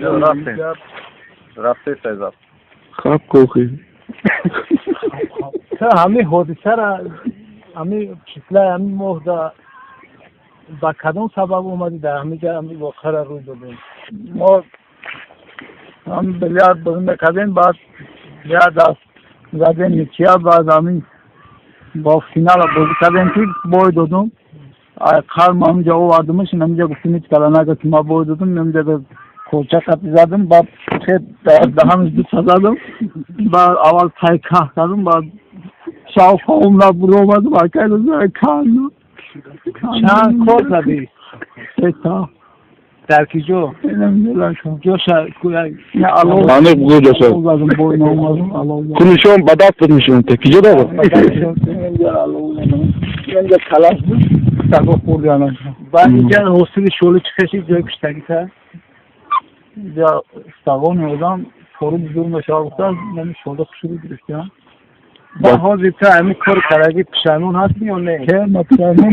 Рафтем. Рафте сайзаб. Хаб кохи. Та ҳамин ҳодисара, ҳамин числаи ҳамин моҳда ба кадом сабаб омадӣ, дар ҳамин ҷа ҳамин воқеара рӯй додем? Мо ҳам билярд бозӣ мекардем, баъд як даст задем ничья, баъд ҳамин бо финала бозӣ кардем, ки бой додум. Қалм ҳаминҷа овардумаш, ҳаминҷа гуфтим, ҳеҷ кала нага, ки ман бой додум. Ҳаминҷа колча қати задум, баъд даҳанаш дута задум, баъд аввал тай каҳ кардум, баъд шав ховум набуромадум, акай канду. Чанд кор задӣ? Сета. Дар ки ҷо? Ҷоша? Аниқ бугӯ ҷоша. Задум, бой наомадум, алов. Кунишон ба даст буд, нишонте. Киҷо дорад? Инҷа калаш буд, саго хӯрданаш. Баъд инҷа ҳосили шоли чӣ хеши ҷои куштагита? Инҷа сагони одам форум зур мешавад, гуфта, нами шола хушрӯ гирифтиам. Ба ҳозир ту ҳамин кори кардаги пушаймон ҳастӣ ё не? Ке, ма пушаймон.